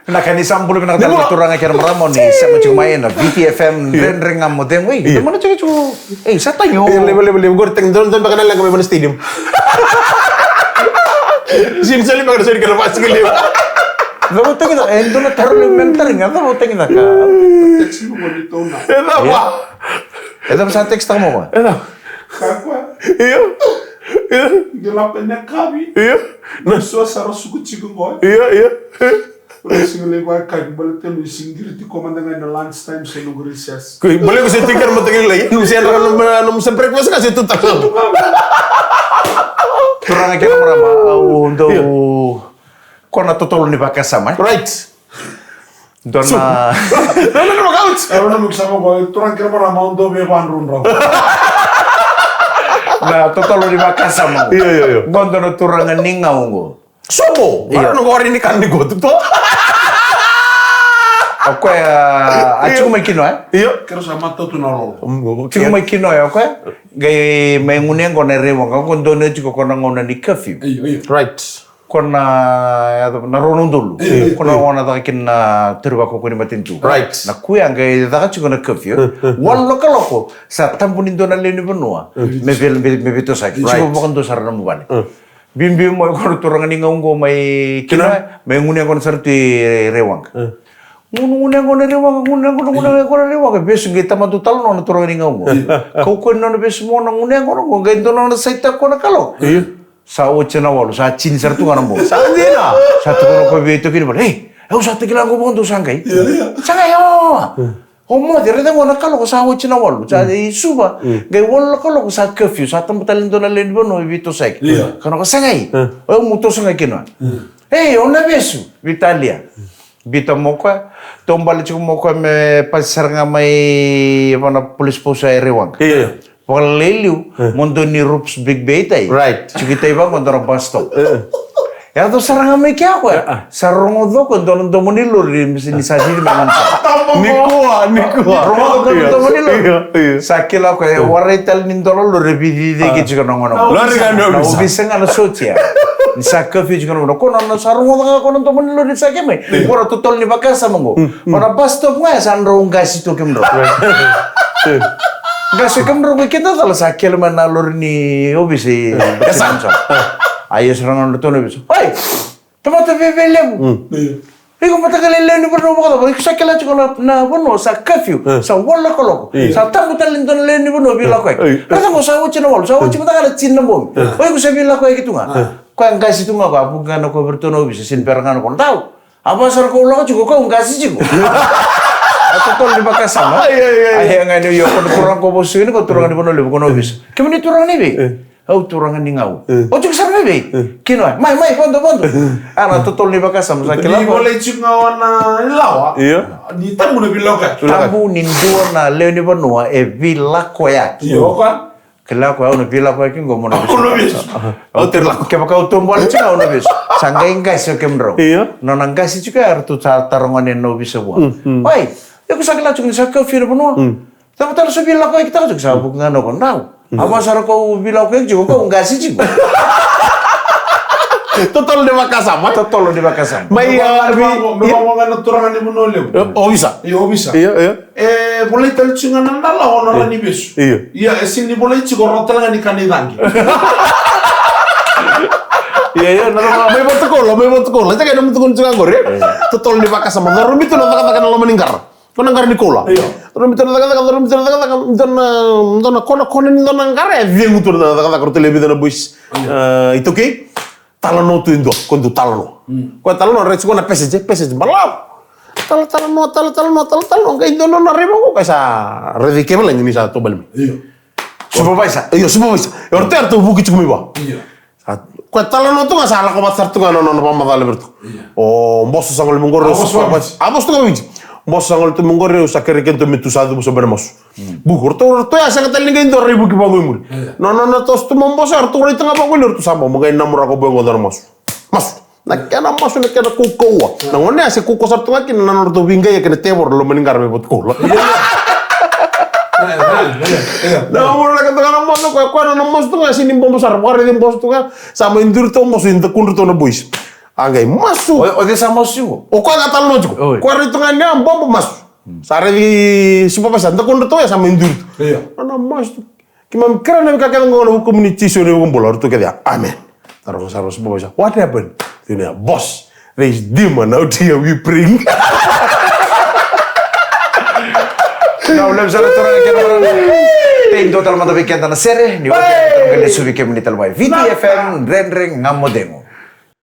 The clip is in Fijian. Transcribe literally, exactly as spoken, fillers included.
Vinaka, ni sa bula vinaka tale na turaga kei na marama ni sema tiko mai ena V T F M Dredre Ga Mo Cegu. Ei, io, mana tiko tiko. Ei, sa tagi o. Io, levu, levu, levu. Qori tagi dodonu beka na leqa mai na stadium. Sini sali beka na sali kana vasi kili. Cava tagi na, e dua na taro levu me na tari ga, cava tagi na ka. Text mo ni tona. E cava? E cava sa text taka mo? E cava? Kakua. Io. Io. Gila pe ne kavi. Io. Na so sara suku tiko mo. Io, io. Ura singilei vakayagataki baleta ni singiriti ko mada ga ena lunch time se noqu recess. Ko baleta ko se tiko ena mataka lailai, ni se dra na, na se breakfast ka se tuta. Turaga kei na marama, au dau, ko na totolo ni vakasama. Right. Dua na, dua na vakauti. Au na mukisama ko turaga kei na marama, au dau via vadrudrau. Na totolo ni vakasama. Io, io, io. Qo dua na turaga ni gau qo. Sobo. Io. Vara na qori ni kana ni qo tu to. O koya, a tiko mai kina, e? Io. Kero sa matau tu na lolo. Mm, tiko mai kina, e, o koya. Qai mai gunu yaqona e Raiwaqa, qo donu tiko ko na gauna ni curfew. Io, io. Right. Ko na, ya, na rua na udolu. Io, io. Ko na gauna caka kina na tauri vakaukaua ni matanitu. Right. Na kuya qai caka tiko na curfew. Mm, mm, mm. Walu na kaloko, sa tabu ni dua na lewe ni vanua. Mm. Me vei, me, me veitosaki. Right. Tiko vakadua sara na nomu vale. Mm. Biubiu mai ko na turaga ni gau qo mai kina, kina, mai gunu yaqona sara tu i Raiwaqa. E. Gunu, gunu yaqona Raiwaqa, gunu yaqona, gunu yaqona Raiwaqa. Vesu qai tamata talanoa na turaga ni gau qo. E. Kaukaua ni nona vesu mo na gunu yaqona qo, qai dua nona saita ko na kalo. E. Sa oti na walu, sa tini sara tu ga na bogi. Sa dina. Sa tukuna ko vei itaukei ni vale, "Ei, au sa takila qo vakadua sa qai." E, e. Sa qai, o. E. O moce, raica qo na kaloko sa oti na walu. Sa i Suva. Mm. Qai walu na kaloko sa curfew, sa tabu tale ni dua na lewe ni vanua e veitosaki. Io. Ka na ko sa qai. Mm. O yau meu toso ga kina. Mm. Ei, o na vesu, veitalia. Biuta mo koya, taubale tiko mo koya me pasi sara ga mai vua na police post e Raiwaqa. Io, io. Vakalailai liu, e, mo dua ni Rups Big Bay tai. Right. Tiko i tai vaqo dua na bus stop. E. Yaco sara ga mai kea koya. E, a. Sa rogoca o koya dua na domo ni lori, ni sa cici mai gona sara. Nikua, nikua. Rogoca o koya na domo ni lori. Io, io. Sa kila o koya, e, warai tale ni dua na lori e veiciciyaki tiko na gona. Lori ga na ovisa. Na ovisa ga na sotia. Ni sa curfew tiko na gona. Ko na, na sa rogoca ga o koya na domo ni lori sa ke mai. Io. Ko na totolo ni vakasama qo. Mm, mm. Ko na bus stop ga ya sa drau qasi tu kemudrau. Right. Qasi kemudrau qo i keda cala sa kele mai na lori ni ovisa i, e, sa. A, ia sara ga na ratou na ovisa. Oi! Tamata veve levu. Mm. Iko mataka lailai ni vanua vakacava? Iko sa kila tiko na, na vanua sa curfew. Mm. Sa walu na kaloko. Mm. Sa tabu tale ni dua na lewe ni vanua veilakoyaki. Mm. Raica qo sa oti na walu. Sa oti mataka na tini na bogi. Mm. O iko sa veilakoyaki tu ga. Mm. Koya qasi tu ga koya, a vuki ga na koya vei ratou na ovisa, sini bera ga na koya. Dau. A va sara ko lako tiko, ko qasi tiko. A totolo ni vakasama. Ai, ai, ai. Ai, ga ni io, ko na turaga ko vosu ni, ko turaga ni Vanua Levu, ko na ovisa. Kemuni turaga ni vei? E. Au turaga ni Gau. E. O tiko sara mai vei? E. Kina, mai, mai, vodo, vodo. E. A na totolo ni vakasama, sa kila. Ni volai tiko ga o na lawa. Io. Ni tabu na veilakoyaki. Tabu ni dua na lewe ni vanua e veilakoyaki. Io, ka. Kila ko au na veilakoyaki qo mo na vesu. Au na vesu. Au te lako. Kevaka au tobu wale tiko au na vesu. Sa qai qasi o kemudrau. Io. Nona qasi tiko ya ratou sa taroga na ovisa vua. Mm, mm. Oi, iko sa kila tiko ni sa curfew na vanua. Mm. Cava tale so veilakoyaki taka tiko, sa vuki ga na ko drau. Mm. A va sara ko veilakoyaki tiko, ko qasi tiko. Totolo ni vakasama. Totolo ni vakasama. Mai, a, me vaka, me vaka ga na turaga ni Vanua Levu. Ovisa. Io, ovisa. Io, io. E volai tale tiko ga na dalawa o na ra ni vesu. Io. Ia, e sini volai tiko, rawa tale ga ni kana i cagi. Io, io, na, na, mai Vatukoula, mai Vatukoula. Ita kei na mutukuni tiko ga qori. Io. Totolo ni vakasama. Coromi tu na cakacaka na loma ni qara. Ko na qara ni koula. Io. Coromi tu na cakacaka, coromi tu na cakacaka. Dua na, dua na kona, kona ni dua na qara, e cegu tu na cakacaka, ratou lewe vica na boys. Io. E, iTaukei. Talanoa tu e dua, ko dau talanoa. Mm. Ko talanoa, raici ko na passage, passage balavu. Tala, talanoa, tala, talanoa, tala, talanoa. Qai dua nona raivoka, qai sa raici kece lagi ni sa taubale mai. Io. Supervisor. Io, supervisor. E o ratou, e ratou vuki tiko mai vua. Io. Sa, ko talanoa tu ga sa lako vata sara tu ga na nona vakamacala vei ratou. Io. O boso sa gole mai qori, o supervisor. A boso tu ga Viti. Boso sa gole tu mai qori, au sa kerei kedatou me tu sa cuva sobu na masu. Mm. Buku, ratou, ratou ya sega tale ni qai dua rai vuki vaqo i muri. Io. Na, na, na toso tu mai boso, ratou rai tu ga vaqo i muri, ratou sa bau qai namuraka o boy qo dua na masu. Masu. Na kena masu, na kena kaukauwa. Io. Na gone ya se kaukauwa sara tu ga kina na nodratou veiqai kei na tevoro loma ni qara mai Vatukoula. Io. Io, io, io. Na gone na kena masu, koya, koya na masu tu ga, sini bobo sara, vakaraici boso tu ga, sa mai duri tu boso, i dakudratou na boys. A qai masu. O, o cei sa masu tiko? O koya ga talanoa tiko. Oi. Koya raica ga ni a bobo masu. Sa raici supervisor, da kudra tu ya sa mai duri tu. Io. Ana masu tu. Keimami kerea na veika kece qo ena vukumuni Jisu na iVakabula, o ratou kece ya. Amen. Sa raica, sa raica supervisor. What happened? Tukuna ya, boss, there is demon out here we praying. Na ulemu sara turaga kei na marama. Tei dua tale mada vei keda na sere, ni oti keda na qai lesu vei kemuni tale mai. Viti F M, Dredre Ga Mo Cegu.